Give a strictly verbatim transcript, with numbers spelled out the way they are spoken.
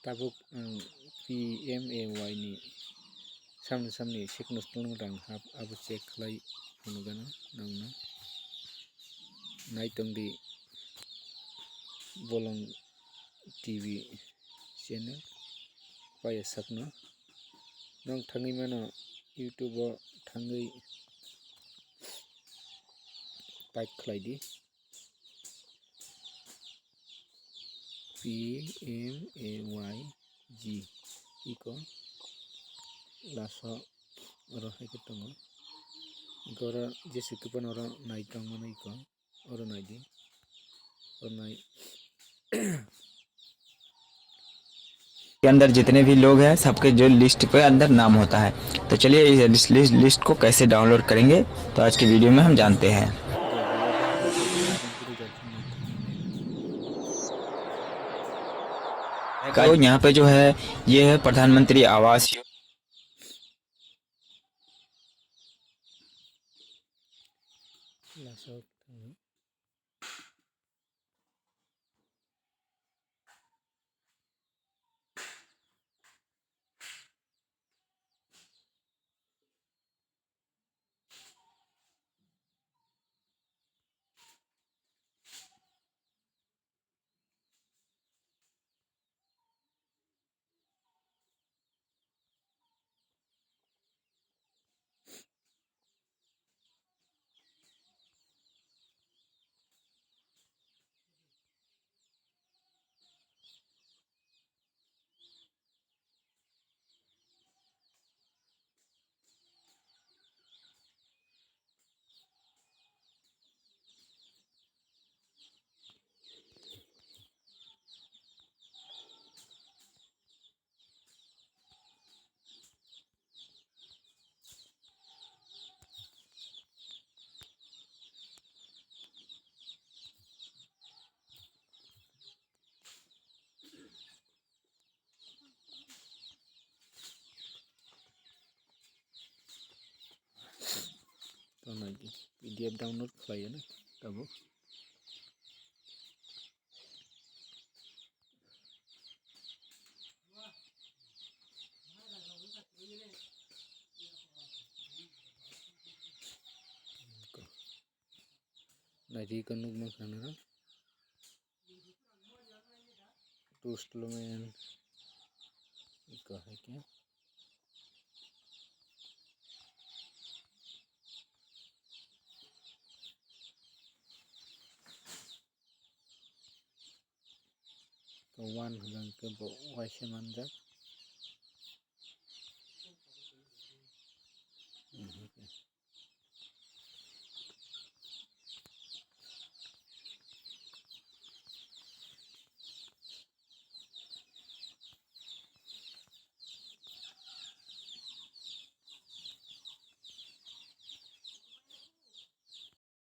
Tabuk ang P M A Y ni samni samni signal tong rang hap abo check khlai phunugano nangno. Naitongdi Bolong T V channel paya sakno. Nong thangwi mano YouTube o thangwi type khlai di. P M A Y G iko laso oro hai khe tongo. Iko oro jesa khe phano oro nai tongmani iko oro nai di. Oro nai. के अंदर जितने भी लोग हैं, सबके जो लिस्ट पे अंदर नाम होता है। तो चलिए, इस लिस्ट, लिस्ट को कैसे डाउनलोड करेंगे, तो आज की वीडियो में हम जानते हैं। तो यहाँ पे जो है, ये है प्रधानमंत्री आवास यो- Tamo P D F download khlai ya na tabuk. Naidi ko nukma khanaro. Two slow man. Iko hai khe. Ko one hwnkhe bo waisa manjak.